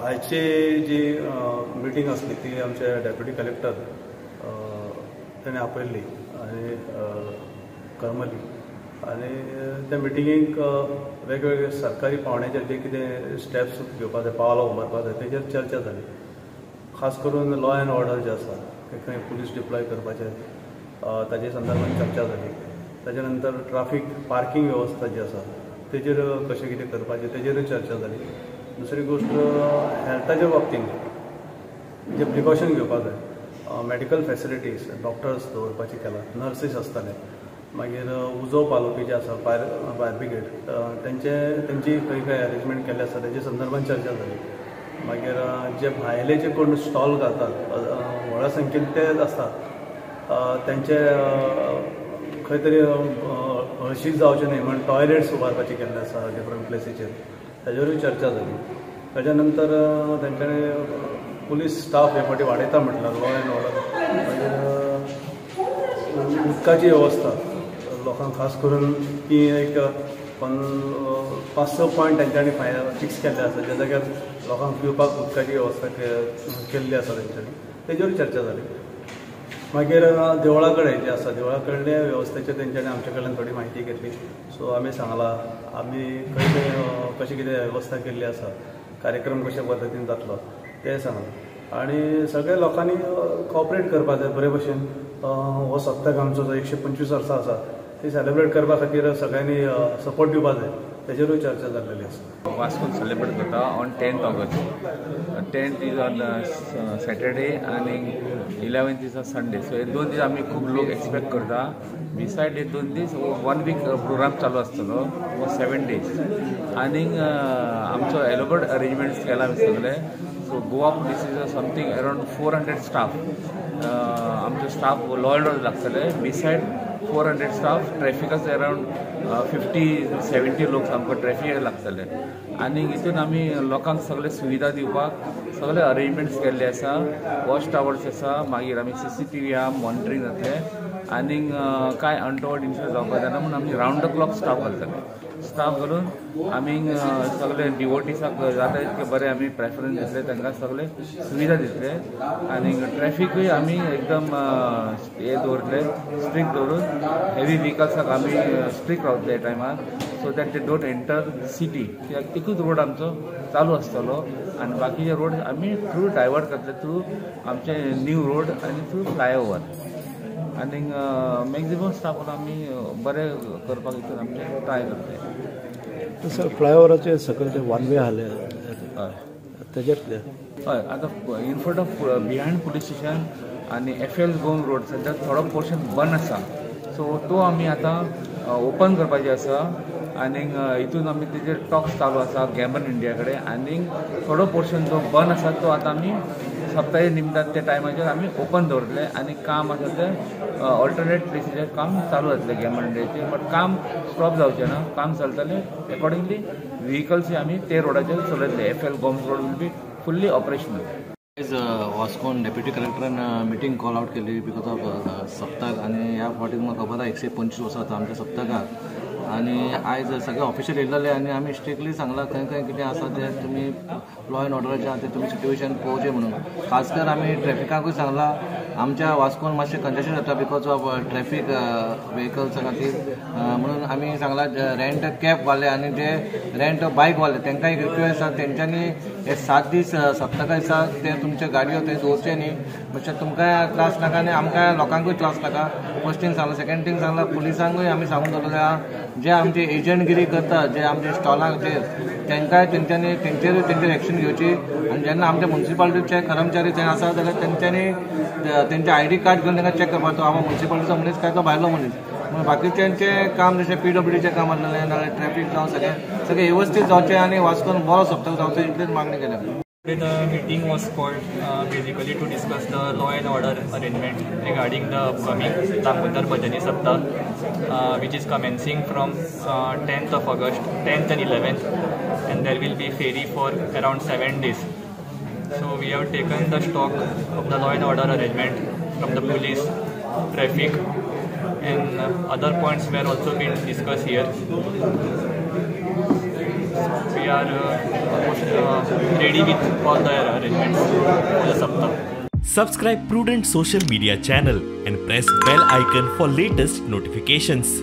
आयची जी मिटींग आसली ती आमचे डेप्युटी कलेक्टर तेणें आपयल्ली आनी करमली आनी त्या मिटिंगेक वेगवेगळे सरकारी पावंड्याचेर जे कितें स्टेप्स घेवपाक जाय, पावलां उबारपाक जाय तेजेर चर्चा जाली. खास करून लॉ एंड ऑर्डर जे आसा ते खंय पुलीस डिप्लॉय करपाचे ताजे संदर्भात चर्चा जाली. ताजे नंतर ट्राफीक पार्किंग वेवस्था जी आसा तेजेर कशें कितें करपाचें तेजेरूय चर्चा जाली. दुसरी गोश्ट हेल्थाच्या बाबतींत जे प्रिकॉशन घेवपाक जाय, मेडिकल फेसिलिटीज, डॉक्टर्स दवरपाचे केला, नर्सीस आसताले, मागीर उजो पालोवपी जे आसा फायर ब्रिगेड तेंची खंय खंय अरेंजमेंट केल्ले आसा तेजे संदर्भात चर्चा जाली. मागीर जे भायले जे कोण स्टॉल घालतात व्हडा संख्येन ते आसतात तेंचे खंय तरी हळशीक जावचें न्हय म्हण टॉयलेट्स उबारपाचे केल्ले आसा डिफरंट प्लेसीचेर, ताजेरूय चर्चा जाली. ताच्या नंतर तेंच्यांनी पुलीस स्टाफ हे फावटी वाडयता म्हटल्यार लॉ एंड ऑर्डर, मागीर उदकाची वेवस्था लोकांक खास करून ती एक 5-6 पॉयंट तेंच्यांनी फिक्स केल्ले आसा ज्या जाग्यार लोकांक पिवपाक उदकाची वेवस्था केल्ली आसा तेंच्यांनी, तेजेरूय चर्चा जाली. मागीर देवळा कडेन जे आसा देवळा कडल्या वेवस्थेचेर तेंच्यांनी आमचे कडल्यान थोडी म्हायती घेतली. सो आमी सांगलां आमी खंय खंय कशी कितें वेवस्था केल्ली आसा, कार्यक्रम कशे पद्दतीन जातलो तें सांगलां. आनी सगळ्या लोकांनी कॉपरेट करपाक जाय बरे भशेन. हो सप्तक आमचो जो 125 वर्सां आसा ती सेलिब्रेट करपा खातीर सगळ्यांनी सपोर्ट दिवपाक जाय तेजेरूय चर्चा जाल्लेली आसा. वास्कोन सेलिब्रेट करता on 10th August. 10th is on Saturday आनी 11th is on Sunday. So हे 2 दीस आमी खूब लोक एक्सपेक्ट करता. बिसायड हे 2 दीस 1 वीक प्रोग्राम चालू आसतलो फॉर 7 डेज. आनीक आमचो एलोबरेट अरेंजमेंट्स केला आमी सगळे. So Goa police is something around 400 staff. आमचो स्टाफ लॉ एंड ऑर्डर लागतले. बिसायड 400 स्टाफ ट्रॅफिकाचो अरावंड 50-70 लोक सामको ट्रॅफिकाक लागतले. आनी हितून आमी लोकांक सगळे सुविधा दिवपाक सगळे अरेंजमेंट्स केल्ले आसा. वॉच टावर्स आसा, मागीर आमी CCTV आहा, मॉनिटरींग जातलें. आनीक कांय अनटवर्ड इन्सिडंट जावपाक जायना म्हणून आमी रावंड the clock staff घालतले. स्टाफ घालून आमी सगळे डिवोटीसाक जाता इतके बरें आमी प्रेफरन्स दितले, तांकां सगळे सुविधा दितले. आनी ट्रॅफिकूय आमी एकदम हे दवरतले, स्ट्रिक्ट दवरून हेवी व्हिकल्साक आमी स्ट्रिक्ट रावतले टायमार, so that they don't enter city. कित्याक एकूच रोड आमचो चालू आसतलो आनी बाकीचे रोड आमी थ्रू डायवर्ट करतले थ्रू आमचे न्यू रोड आनी थ्रू फ्लायओवर. आनी मॅक्झिमम स्टाफ आमी बरें करपाक हितून आमचें ट्राय करतले. सर, फ्लायओवराचे सकयल ते वन वे आसले तेजेर कितें? हय, आतां in front of behind police station आनी FL Gomes road सद्या थोडो पोर्शन बंद आसा. सो तो आमी आतां ओपन करपाचे आसा. आनीक हितून आमी तेजेर टॉक्स चालू आसा गॅमन इंडिया कडेन. आनीक थोडो पोर्शन जो बंद आसा तो आतां आमी सप्ताहे निमतान त्या टायमाचेर आमी ओपन दवरतले. आनी काम आसा तें ऑल्टरनेट प्लेसीचेर काम चालू जातलें गॅमन इंडियाचेर. बट काम स्टॉप जावचें ना, काम चलतलें. एकॉर्डिंगली व्हिकल्स आमी ते रोडाचेर चलयतले. FL Gomes road will be fully operational. आयज वास्कोन डेप्युटी कलेक्टरान मिटींग कॉल आवट केली because of सप्तक. आनी ह्या फावटी तुमकां खबर आसा 125 वर्सां जाता आमच्या सप्तकाक. आनी आयज सगळे ऑफिशियल येयल्ले आनी आमी स्ट्रिक्टली सांगलां खंय खंय कितें आसा तें तुमी लॉ एंड ऑर्डराचें आसा तें तुमी सिट्युएशन पळोवचें म्हणून. खास कर आमी ट्रॅफिकाकूय सांगलां आमच्या वास्कोन मातशें कंजेशन जाता because of traffic व्हेकल्सा खातीर म्हणून आमी सांगलां रेंट कॅबवाले आनी जे रेंट बायकवाले तांकां एक रिक्वेस्ट आसा तेंच्यांनी हे 7 दीस सप्तका दिसा ते तुमच्या गाडयो थंय दवरचे न्ही, मातशें तुमकांय त्रास नाका आनी आमकां लोकांकूय त्रास नाका. फर्स्ट थींग सांगलां. सेकंड थींग सांगलां पुलिसांकूय आमी सांगून दवरलें आहा जे आमचे एजंटगिरी करता जे आमचे स्टॉलांचेर तांकांय तेंच्यांनी तेंचेरूय तेंचेर एक्शन घेवची. आनी जेन्ना आमच्या मुन्सिपालिटीचे कर्मचारी थंय आसा जाल्यार तेंच्यांनी तेंचे ID card घेवन तांकां चॅक करपाक, तो बाबा मुन्सिपालिटीचो मनीस काय तो भायलो मनीस. म्हणून बाकीच्यांचें काम जशें PWDचें काम आसलेलें नाल्यार ट्रॅफीक जावं सगळें सगळें वेवस्थीत जावचें आनी वास्कोन बरो सप्तक जावचो इतलीच मागणी केल्या. The meeting was called basically to discuss the law and order arrangement regarding the upcoming Damodar Bhajani Saptah, which is commencing from 10th of August, 10th and 11th, and there will be ferry for around 7 days. So we have taken the stock of the law and order arrangement from the police, traffic, and other points were also been discussed here. We are almost ready with all the arrangements for the Saptah. Subscribe Prudent Social Media channel and press bell icon for latest notifications.